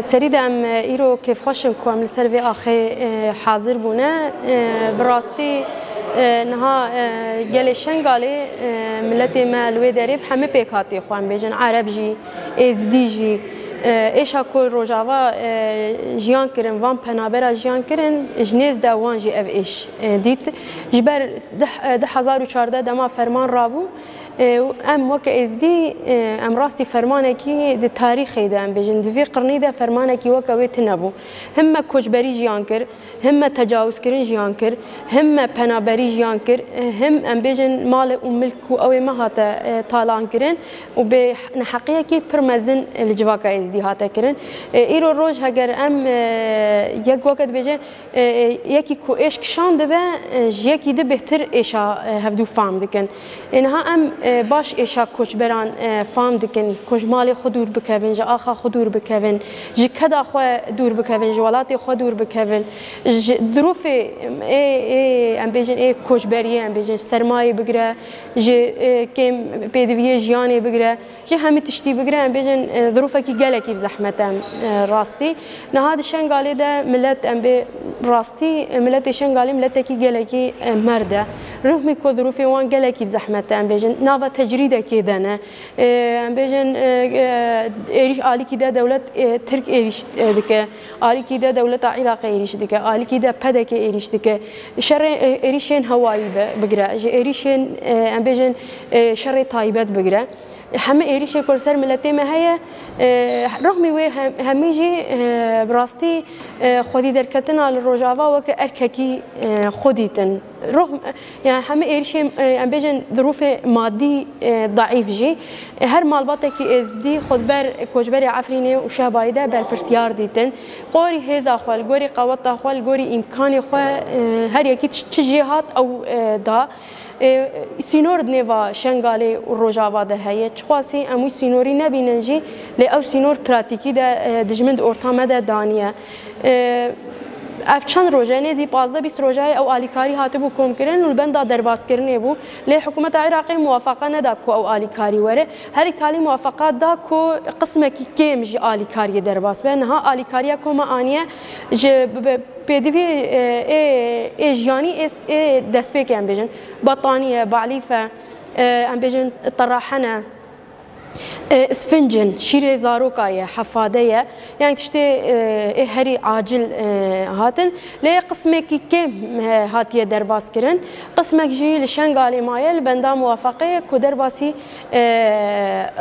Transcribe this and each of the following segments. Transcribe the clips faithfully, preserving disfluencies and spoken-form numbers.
Serî de em, e, îro kêfxweş in ku em li ser vê axê, e, hazir bûne. E, bi rastî, e, niha, e, gelê Şengalê, e, miletê me li wê derê bi hemî pêkhatî xwe, em bêjin Ereb jî, Êzidî jî, e, êşa ku Rojava, e, jiyan kirin, van penabera jiyan kirin, ji nêz de wan jî ev êş, e, dît. Ji ber di, e, du hezar û çardeh dema ferman rabû, e, em weke Êzidî, e, em rastî fermanekî di tarîxê de, em bêjin, di vê qirnî de fermanekî weke wê tune bû. Him me koçberî jiyan kir, him me tecawizkirin jiyan kir, him me penaberî jiyan kir, e, him em bêjin malê û milk ku ew ê me hate, e, talan kirin û bê neheqiyekî pir mezin li civaka Êzidî hate kirin. E, îro roj heger em, e, yek weke dibêje, e, e, yekî ku êş kişan dibe, e, ji yekî di bêhtir êşa, e, hevdû fam dikin. E, niha em, e, baş êşa koçberan, e, fam dikin, ku ji malê xwe dûr bikevin, ji axa xwe dûr bikevin, ji keda xwe dûr bikevin, ji welatê xwe dûr bikevin, ji dirûfê ê, ê, em bêjin ê koçberiyê, em bêjin sermayê bigire, ji, e, kêm pêdiviyê jiyanê bigire. Ji hemî tiştî bigire, em bêjin, e, zirûfekî gelekî bi zehmet e, e, rastî. Niha di Şengalê de milet, em bê rastî, e, miletê Şengalê miletekî gelekî, e, merd e. Rihmî ku zirûfê wan gelekî bi zehmet e, em bêjin, nava tecrîdekê de ne. E, em bêjin, e, e, êrîş alîkî de dewlet, e, Tirk êrîş, e, dike. Alîkî de dewleta Iraqê êrîş dike. Alîkî de P D K êrîş dike. Şerê, e, êrîşên hewayî bi-, bigire. Ji êrîşên, e, em bêjin, e, şerê taybet bigire. Hemî êrîşê ku li ser miletê me heye, e, rehmî wê hem-, hemî jî, e, bi rastî, e, xwedî derketina li Rojava weke erkekî, e, xwe dîtin. Roh-, yani hemî êrîşê, e, em bêjin dirûfê madî, e, daîf jî, e, her malbatekî êzdî xwe di ber koçberê Efrînê û Şehbayê de berpirsiyar dîtin. Gorî hêza xwe, li gorî qeweta xwe, li gorî îmkanê xwe, e, her yekî çi, çi jê hat ew, e, da. E, sînor di nêva Şengalê û Rojava de heye. Çiqasî em wî sînorî nebînin jî, lê ew sînor pratîkî de, e, dijmin di orta me de daniye. E, ev çend roj e, nêzî pazdeh bîst roj e, ew alîkarî hatibû komkirin û li benda derbazkirinê bû. Lê hikûmeta Iraqê muwafeqa neda ku ew alîkarî were. Herî talî muwafeqa da ku qismekî kêm ji alîkariyê derbas be. Niha alîkariya ku me aniye ji bi-, bi-, pêdivî, e, ê, ê jiyanî, ê, ê destpêkê em bêjin. Betaniye, balîfe, e, em bêjin terahene, e, isfinc in, şîrê zaroka ye, hefade ye. Yanî tiştê, e, ê herî acil, e, hatin. Lê qismekî kêm, e, hatiye derbas kirin. Qismek jî li Şengalê maye, li benda muwafeqê ku derbasî, e,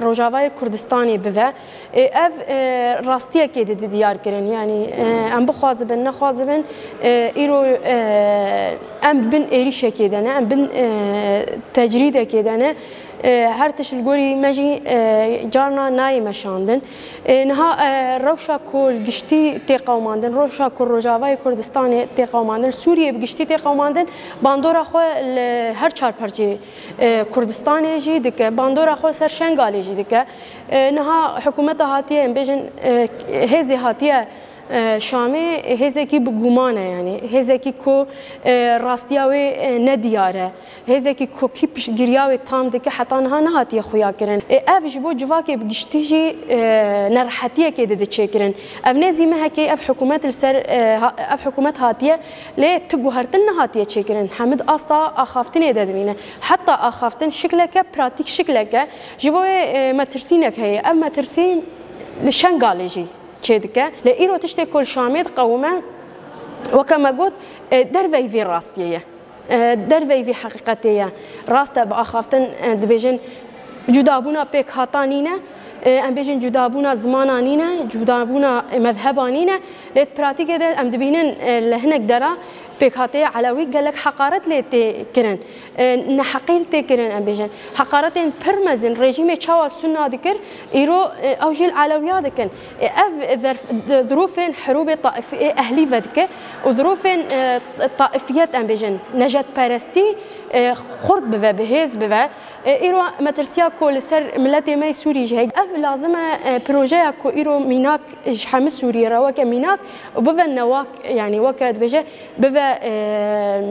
Rojavayê Kurdistanê bive. E, ev, e, rastiyekê didi diyar kirin. Yanî, e, em bixwazibin, nexwazibin, e, îro, e, em bin êrîşekê de ne, em bin, e, tecrîdekê de ne. E, her tişt li gorî me jî, e, carna nayê meşandin. E, niha, e, rewşa ku li giştî tê qewmandin, rewşa ku Rojavayê Kurdistanê tê qewmandin, Sûriyê bi giştî tê qewmandin, bandora xwe li her çar parçeyê, e, Kurdistanê jî dike, bandora xwe ser Şengalê jî dike. E, niha hikûmeta hatiye, em bêjin, e, hêzê hatiye, e, Şamê, hêzekî bi guman e, yanî hêzekî ku, e, rastiya wê, e, ne diyar e. Hêzekî ku kî piştgiriya wê tam dike, heta niha nehatiye xuya kirin. E, ev ji bo civakê bi giştî jî, e, nerehetiyekê dide çêkirin. Ev ne zî mehekê ev hikûmet li ser, e, ha-, ev hikûmet hatiye, lê ti guhertin nehatiye çêkirin. Hemid asta axaftinê de dimîne. Heta axaftin şikleke, pratîk şikleke, ji bo wê, e, metirsînek heye. Ev metirsîn li Şengalê jî çêdike. Lê îro tiştê ku li Şamê diqewime, weke me got, e, derveyî vê rastiyê ye. E, derveyî vê heqîqetê ye. Rast e, bi axaftin, e, dibêjin cudabûna pêkhatan nîne, e, em bêjin cudabûna zimana nîne, cudabûna mezheba nîne. Lê di pratîkê de em dibînin, e, li hinek dera pêkhateyê Elewî gelek heqaret lê tê kirin. E, neheqî tê kirin, em bêjin. Heqaretên pir mezin rejîmê çawa Sunna dikir, îro, e, ew jî li Elewiya dikin. E, ev zerf-, di-, dirûfên herûbê taif-, ê ehlî vedike û dirûfên, e, taifiyet, em bêjin, nejadperestî, e, xurt bive, bi hêz bive. E, îro metirsiya ku li ser miletê me yê Sûrî jî heye. Ev lazim e, e, projeya ku îro mînak ji hemî Sûriyê re weke mînak û bive newak, yanî weke dibêje, bive, e,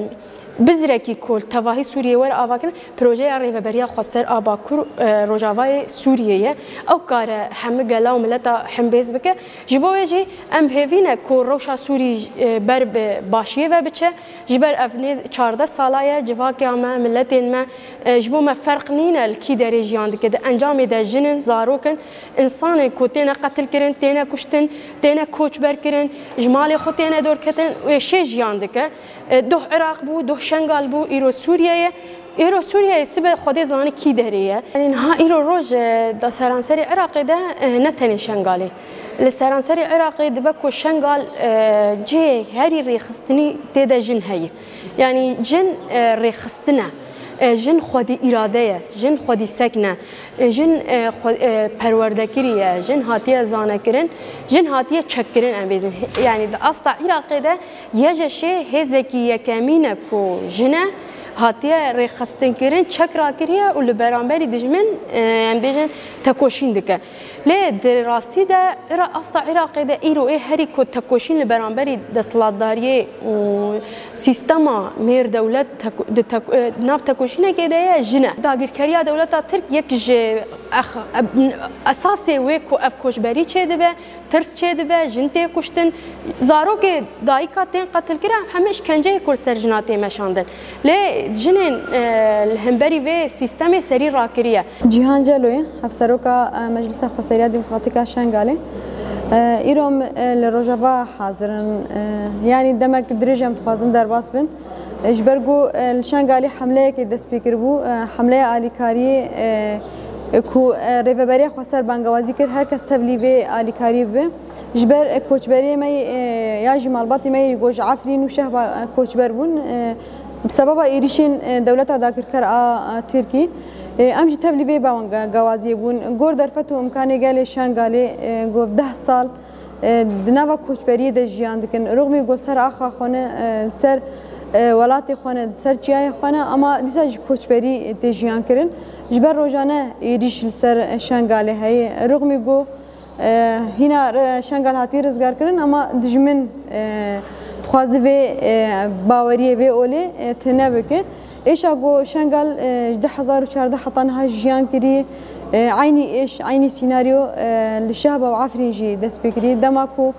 Bizrekî ku li tevahî Sûriyê were avakirin, projeya Rêveberiya Xweser a Bakur, e, Rojavayê Sûriyê ye. Ew kare hemû gela û mileta hembêz bike. Ji bo wê jî em bi hêvî ne ku rewşa Sûrî, e, ber bi başiyê ve biçe. Ji ber ev nê çardeh sala ye, civaka me, miletên me, e, ji bo me ferq nîne li kî derê jiyan dike. Di encamê de jin in, zarok in, însanên ku têne qetilkirin, têne kuştin, têne koçber kirin, ji malê xwe têne dorketin, wê şê jiyan dike. E, doh Iraq bû, doh Şengal bû, îro Sûriye ye. Îro Sûriye ye, sibe Xwedê zanî kî derê ye. Yanî niha îro roj, e, da seranserê Iraqê de, e, ne tenê Şengalê. Li seranserê Iraqê dibe ku Şengal, e, cihê herî rêxistinî tê de jin heye. Yanî jin, e, rêxistin e. E, jin xwedî îrade ye, jin xwedî sekn e. E, jin, e, xwe, e, perwerdekirî ye, jin hatiye zanekirin, jin hatiye çekkirin em bêjin. Yanî di asta Iraqê de YJŞ hêzekî yekemîn e ku jin e, hatiye rêxistinkirin, çek rakiriye û li beramberî dijmin, e, em bêjin tekoşîn dike. Lê di rastî de Ira-, asta Iraqê de îro ê herî ku tekoşîn li beramberî desthilatdariyê û sîstema mêr dewlet teko-, di teko-, e, nav tekoşînekê de ye, jin e. Dagirkeriya dewleta Tirk yek ji ex-, e-, esasê wê ku ev koçberî çêdibe, tirs çêdibe, jin tê kuştin, zarokê dayika tên qetilkirin, ev hemû îşkenceyê ku li ser jina tê meşandin. Lê jinên, e, li hemberî vê sîstemê serî rakiriye. Cîhan Celoyê, Hevseroka, e, Meclisa Xweseriya Demokratîk a Şengalê. E, îro em, e, li Rojava hazir in. E, yanî demek dirêj em dixwazin derbas bin. E, ji ber ku, e, li Şengalê hemleyekê dest pê kiribû, e, hemleya alîkariyê, e, e, ku, e, Rêveberiya Xweser bangewazî kir, her kes tevlî vê alîkariyê bibe. Ji ber, e, koçberiyê me yê, e, ya jî malbatê me yê ku ji Efrîn û Şehba, e, koçber bûn, e, bi sebeba êrîşên, e, dewleta dagirker a, a Tirkî, e, em jî tevlî vê bangewaziyê bûn. Gor derfet û imkanê gelê Şengalê, e, ku deh sal, e, di nava koçberiyê de jiyan dikin. Rûxmî ku ser axa xwe ne, e, ser, e, welatê xwe ne, ser çiyayê xwe ne, ama dîsa ji koçberî tê jiyan kirin. Ji ber rojane êrîş li ser Şengalê heye. Rûxmî ku, e, hîna re-, Şengal hatiye rizgarkirin, ama dijmin, e, dixwaze vê, e, baweriyê, vê olê, e, tune bike. Êşa ku Şengal, e, ji du hezar û çardeh heta niha jiyan kirî, e, eynî êş, eynî sînaryo, e, li Şehba û Efrîn jî dest pê kirî. Dema ku,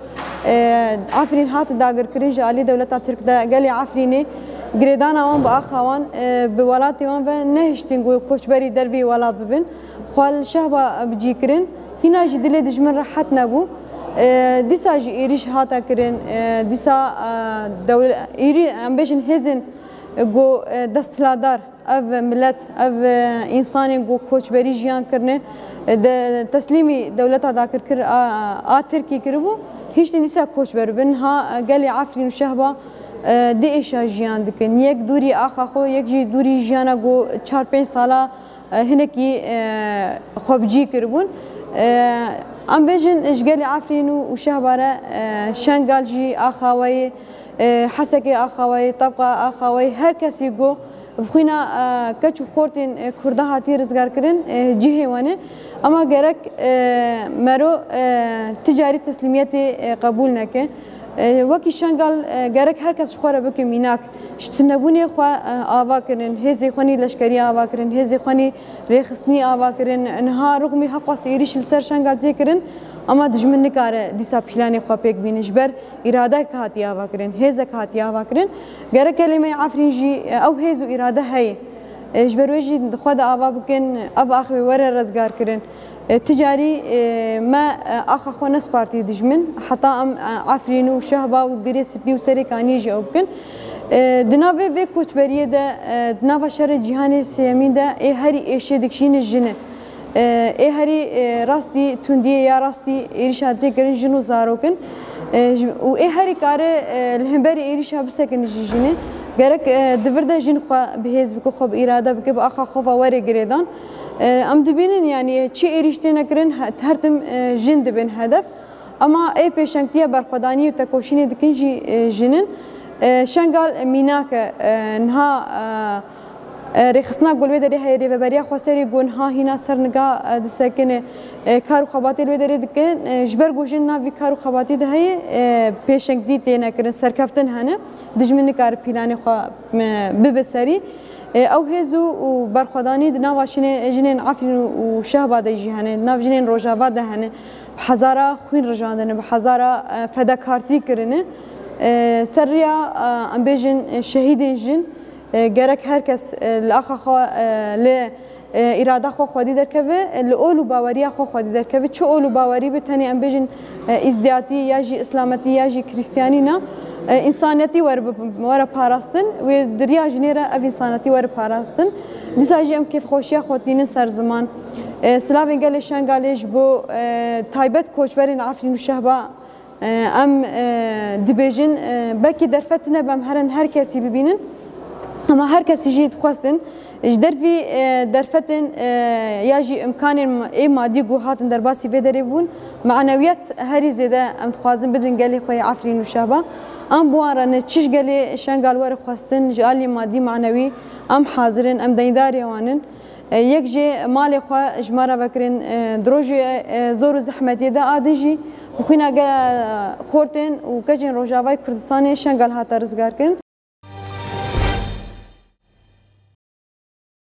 e, Efrîn hat dagirkirin ji alî dewleta Tirk de, gelê Efrînê girêdana wan bi axa wan, e, bi welatê wan ve nehiştin ku koçberî dervî welat bibin. Xwe li Şehba bi cî kirin. Hîna jî dilê dijmin rehet nebû. E, dîsa jî êrîş hate kirin. E, dîsa, e, dewle-, êrî, em bêjin hêzên ku, e, desthilatdar, ev milet, ev, e, însanên ku koçberî jiyan kirine, e, de teslîmî dewleta dagirker a, a Tirkî kiribû, hiştin dîsa koçber bin. Ha, e, gelê Efrîn û Şehba, e, di êşa jiyan dikin. Yek dûrî axa xwe, yek jî dûrî jiyana ku çar pênc sala, e, hinekî, e, xwe bi cî kiribûn. E, em bêjin ji gelê Efrîn û, û Şehba re, e, Şengal jî axa we yê, e, Hesekê axa we yê, Tebqa axa we yê, her kesî ku bi xwîna, e, keç û xortên, e, Kurda hatiye rizgarkirin, e, cihê we ne. Ama gerek, e, mero, e, ti carî teslîmiyetê, e, qebûl neke. E, wekî Şengal, e, gerek her kes ji xwe re bike mînak. Ji tunebûnê xwe, e, ava kirin, hêzê xwe nî leşkerî ava kirin, hêzê xwe nî rêxistinî ava kirin. Niha rûxmî heqas êrîş li ser Şengal tê kirin, ama dijmin nikare dîsa planê xwe pêk bîne. Ji ber îradek hatiye ava kirin, hêzek hatiye ava kirin. Gerek gelê me yê Efrîn jî, e, ew hêz û îrade heye. E, ji ber wê jî xwe de ava bikin, ev ax wê were rezgar kirin. E, ti carî, e, me, e, axa xwe nespartiye dijmin, heta em, e, Efrîn û Şehba û Girê Spî û Serê Kaniyê jî ew bikin. E, di navê vê koçberiyê de, e, di nava şerê cîhanê sêyemîn de ê herî êşê dikişîne jin e. E, ê herî, e, rastî tundiyê ya rastî êrîşa tê kirin jin û zarok in. E, ji-, û ê herî kare, e, li hemberî êrîşa bisekine jî jin e. Gerek, e, di vir de jin xwe bi hêz bike, xwe bi îrade bike, bi axa xwe ve were girêdan. E, em dibînin, yanî çi êrîş têne kirin, he-, her tim, e, jin dibin hedef. Ama ê pêşengtiya berxwedaniyê û tekoşînê dikin jî, e, jin in. E, Şengal mînak e, e, niha, E, rêxistina ku li wê derê heye, rêveberiya xweserê ku niha hîna ser niga, e, disekine, e, kar û xebatê li wê derê dikin, e, ji ber ku jin nav vî kar û xebatî de heye, e, pêşengtî têne kirin, serkeftin hene, dijmin nikare pîlanê xwe, e, bibe serî. E, ew hêz û, û berxwedanî di nava şinê-, jinên Efrîn û, û Şehba de jî hene, di nav jinên Rojava de hene. Bi hezara xwîn rijandine, bi hezara, e, fedakartî kirine. E, ser riya, e, em bêjin, e, şehîdên jin, e, gerek her kes, e, li axa xwe, e, li, e, îrada xwe xwedî derkeve, e, li ol û baweriya xwe xwedî derkeve. Çi ol û bawerî be, tenê em bêjin, e, îzdiyatî ya jî îslametî ya jî krîstiyanî ne, e, însaniyetî were bi-, were parastin. Wê di riya jinê re ev însaniyetî were parastin. Dîsa jî em kêfxweşiya xwe tînin ser ziman. E, silavên gelê Şengalê ji bo, e, taybet koçberên Efrîn û Şehba, e, em, e, dibêjin, e, belkî derfet tune be em herin her kesî bibînin. Ama her kesî jî dixwestin ji dervî, e, derfetên, e, ya jî imkanên ê madî ku hatin derbasî vê derê bûn, manewiyet herî zêde em dixwazin bidin gelê xwe yê Efrîn û Şehba. Em bi wan re ne çi ji gelê Şengal were xwestin ji alî madî manewî em hazir in, em deyndarê wan in. E, yek jê malê xwe ji me re vekirin, e, di rojê, e, zor û zehmetiyê de, a din jî bi xwîna ge-, xortên û keçên Rojavayê Kurdistanê Şengal hate rizgarkirin.